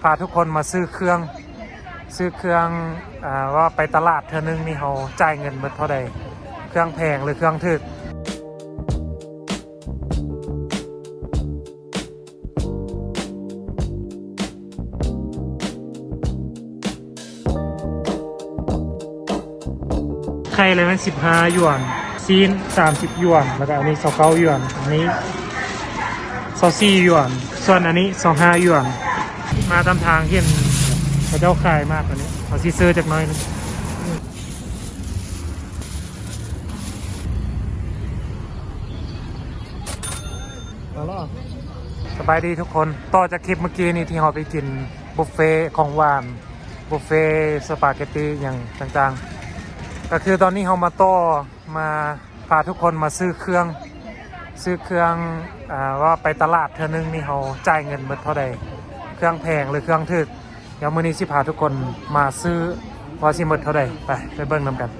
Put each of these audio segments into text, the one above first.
ພາທຸກຄົນມາຊື້ເຄື່ອງ ຊື້ເຄື່ອງ ອາ ວ່າໄປຕະຫຼາດເທື່ອໜຶ່ງນີ້ ເຮົາຈ່າຍເງິນເບິດເທົ່າໃດ? ເຄື່ອງແພງ ຫຼື ເຄື່ອງຖືກ? ໄຂ່ລະແມ່ນສິບຫ້າຢວນ, ຊີ້ນສາມສິບຢວນ, ແລ້ວກະອັນນີ້ຊາວເກົ້າຢວນ, ອັນນີ້ຊາວສີ່ຢວນ, ສ່ວນອັນນີ້ຊາວຫ້າຢວນ. ມາຕາມທາງເຫັນເຂົາເຈົ້າຂາຍໝາກອັນນີ້, ເຮົາຊິຊື້ຈັກໜ້ອຍໜຶ່ງ. ສະບາຍດີທຸກຄົນ, ຕໍ່ຈາກຄລິບເມື່ອກີ້ນີ້ທີ່ເຮົາໄປກິນບຸບເຟຂອງຫວານ, ບຸບເຟສະປາເກັດຕີຫຍັງຕ່າງໆ, ກະຄືຕອນນີ້ເຮົາມາຕໍ່ ມາພາທຸກຄົນມາຊື້ເຄື່ອງ, ຊື້ເຄື່ອງ ອາ ວ່າໄປຕະຫຼາດເທື່ອໜຶ່ງນີ້ ເຮົາຈ່າຍເງິນເບິດເທົ່າໃດ? ເຄື່ອງແພງ ຫຼື ເຄື່ອງຖືກ? ດຽວມື້ນີ້ຊິພາທຸກຄົນມາຊື້ວ່າຊິໝົດເທົ່າໃດ, ໄປ ໄປເບິ່ງນຳກັນ.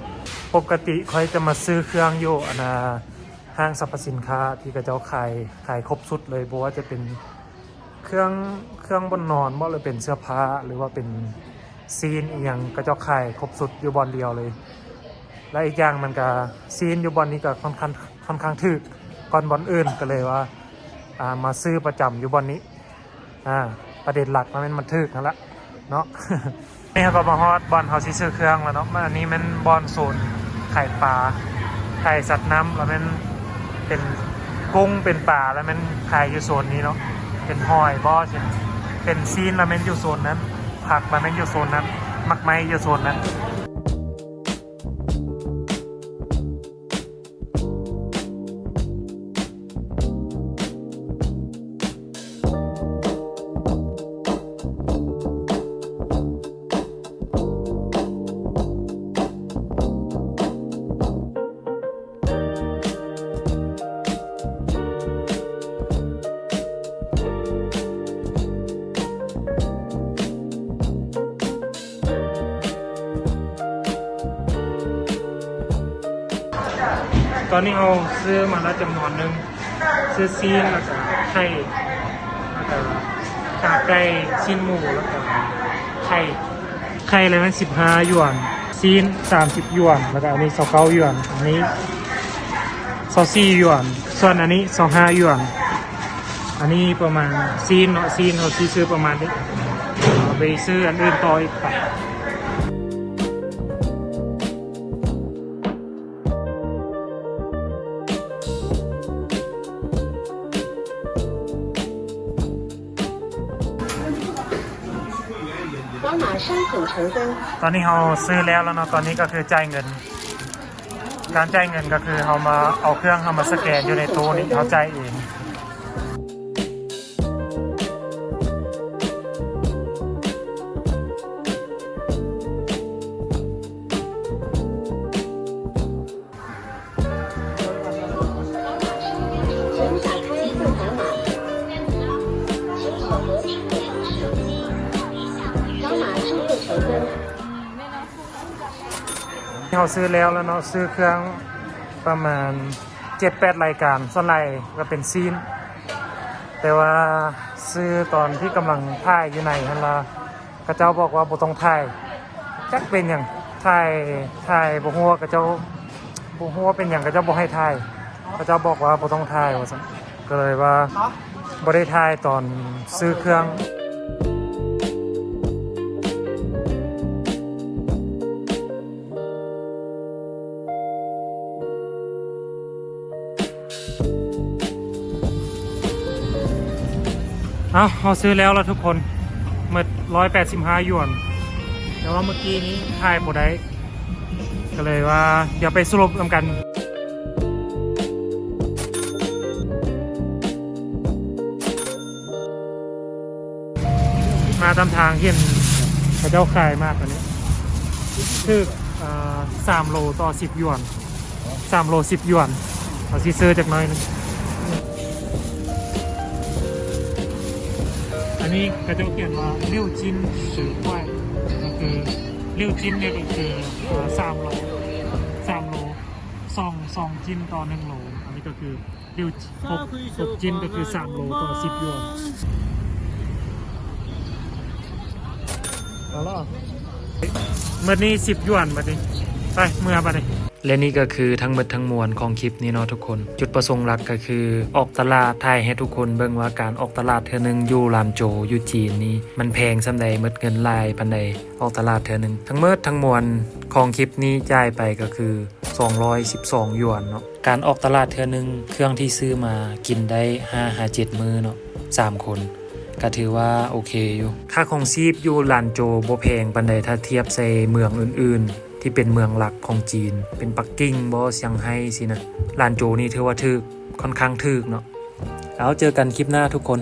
ປົກກະຕິຂ້ອຍຈະມາຊື້ເຄື່ອງຢູ່ ອັນນ່າ ຫ້າງສັບພະສິນຄ້າທີ່ເຂົາເຈົ້າຂາຍ, ຂາຍຄົບຊຸດເລີຍ, ບໍ່ວ່າຈະເປັນເຄື່ອງ, ເຄື່ອງບ່ອນນອນບໍ ຫຼື ເປັນເສື້ອຜ້າ ຫຼື ວ່າເປັນຊີ້ນອີ່ຫຍັງ, ເຂົາເຈົ້າຂາຍຄົບຊຸດຢູ່ບ່ອນດຽວເລີຍ. ແລະ ອີກຢ່າງມັນກະ ຊີ້ນຢູ່ບ່ອນນີ້ກະຄ່ອນຂ້າງ, ຄ່ອນຂ້າງຖືກກ່ອນບ່ອນອື່ນ, ກະເລີຍວ່າ ອາ ມາຊື້ປະຈຳຢູ່ບ່ອນນີ້. ອາ ປະເດັນຫຼັກມັນແມ່ນມັນຖືກຫັ້ນລະເນາະ. ນີ້ເຮົາກະມາຮອດບ່ອນເຮົາຊິຊື້ເຄື່ອງແລ້ວເນາະ. ອັນນີ້ແມ່ນບ່ອນໂຊນຂາຍປາ, ຂາຍສັດນ້ຳ, ລະແມ່ນເປັນກຸ້ງເປັນປາ, ລະແມ່ນຂາຍຢູ່ໂຊນນີ້ເນາະ. ເປັນຫອຍບໍ ເປັນ, ເປັນຊີ້ນ, ລະແມ່ນຢູ່ໂຊນນັ້ນ, ຜັກ, ລະແມ່ນຢູ່ໂຊນນັ້ນ, ໝາກໄມ້ຢູ່ໂຊນນັ້ນ. ຕອນນີ້ເຮົາຊື້ມາແລ້ວຈຳນວນໜຶ່ງ, ຊື້ຊີ້ນ ແລ້ວກະໄຂ່ ແລ້ວກະຂາໄກ່, ຊີ້ນໝູ ແລ້ວກະໄຂ່. ໄຂ່ລະແມ່ນສິບຫ້າຢວນ, ຊີ້ນສາມສິບຢວນ, ແລ້ວກະອັນນີ້ຊາວເກົ້າຢວນ, ອັນນີ້ຊາວສີ່ຢວນ, ສ່ວນອັນນີ້ຊາວຫ້າຢວນ. ອັນນີ້ປະມານຊີ້ນເນາະ, ຊີ້ນເຮົາຊິຊື້ປະມານນີ້, ເຮົາໄປຊື້ອັນອື່ນຕໍ່ອີກ. ໄປ 当马上等成功。 ຕອນນີ້ເຮົາຊື້ແລ້ວແລ້ວເນາະ, ຕອນນີ້ກະຄືຈ່າຍເງິນ. ການຈ່າຍເງິນກະຄືເຮົາມາເອົາເຄື່ອງເຮົາມາສະແກນຢູ່ໃນຕູ້ນີ້ ເຮົາຈ່າຍເອງ. ເຮົາຊື້ແລ້ວແລ້ວເນາະ, ຊື້ເຄື່ອງປະມານເຈັດແປດລາຍການ, ສ່ວນຫຼາຍກະເປັນຊີ້ນ. ແຕ່ວ່າຊື້ຕອນທີ່ກຳລັງຖ່າຍຢູ່ໃນຫັ້ນລະ ເຂົາເຈົ້າບອກວ່າບໍ່ຕ້ອງຖ່າຍ, ຈັກເປັນຫຍັງ ຖ່າຍ, ຖ່າຍບໍ່ຮູ້ວ່າເຂົາເຈົ້າ, ບໍ່ຮູ້ວ່າເປັນຫຍັງ ເຂົາເຈົ້າບໍ່ໃຫ້ຖ່າຍ, ເຂົາເຈົ້າບອກວ່າບໍ່ຕ້ອງຖ່າຍວ່າຊັ້ນ, ກະເລີຍວ່າບໍ່ໄດ້ຖ່າຍຕອນຊື້ເຄື່ອງ. ເອົ້າ ເຮົາຊື້ແລ້ວລະທຸກຄົນ, ໝົດຮ້ອຍແປດສິບຫ້າຢວນ, ແຕ່ວ່າເມື່ອກີ້ນີ້ຖ່າຍບໍ່ໄດ້, ກະເລີຍວ່າດຽວໄປສະຫຼຸບນຳກັນ. ມາຕາມທາງເຫັນເຂົາເຈົ້າຂາຍໝາກອັນນີ້ ຖືກ ເອີ ສາມໂລຕໍ່ສິບຢວນ, ສາມໂລສິບຢວນ. ເຮົາຊິຊື້ຈັກໜ້ອຍໜຶ່ງ. ອັນນີ້ເຂົາເຈົ້າຂຽນວ່າ 六斤十块 ກະຄື 六斤 ນີ້ກະຄື ເອີ ສາມໂລ, ສາມໂລ, ສອງ, ສອງຈິ້ນຕໍ່ໜຶ່ງໂລ. ອັນນີ້ກະຄື 六, ຫົກ, ຫົກຈິ້ນກະຄືສາມໂລຕໍ່ສິບຢວນ. ໝົດນີ້ສິບຢວນບັດນີ້ ໄປເມືອບັດນີ້. ແລະນີ້ກໍຄືທັງໝົດທັງມວນຂອງຄລິບນີ້ເນາະທຸກຄົນ. ຈຸດປະສົງຫຼັກກໍຄືອອກຕະຫຼາດ ຖ່າຍໃຫ້ທຸກຄົນເບິ່ງວ່າການອອກຕະຫຼາດເທື່ອໜຶ່ງຢູ່ລານໂຈຢູ່ຈີນນີ້ ມັນແພງສ່ຳໃດ ໝົດເງິນຫຼາຍປານໃດ ອອກຕະຫຼາດເທື່ອໜຶ່ງ. ທັງໝົດທັງມວນຂອງຄລິບນີ້ຈ່າຍໄປກໍຄືສອງຮ້ອຍສິບສອງຢວນເນາະ. ການອອກຕະຫຼາດເທື່ອໜຶ່ງ ເຄື່ອງທີ່ຊື້ມາກິນໄດ້ຫ້າຫາເຈັດມື້ເນາະ ສາມຄົນ ກໍຖືວ່າໂອເຄຢູ່. ຄ່າຄອງຊີບຢູ່ລານໂຈບໍ່ແພງປານໃດ ຖ້າທຽບໃສ່ເມືອງອື່ນໆ ທີ່ເປັນເມືອງຫຼັກຂອງຈີນ ເປັນປັກກິ່ງບໍ ຊຽງໄຮ້ຊີ້ນະ. ລານໂຈນີ້ຖືວ່າຖືກ ຄ່ອນຂ້າງຖືກເນາະ. ເອົາ ເຈີກັນຄລິບໜ້າທຸກຄົນ.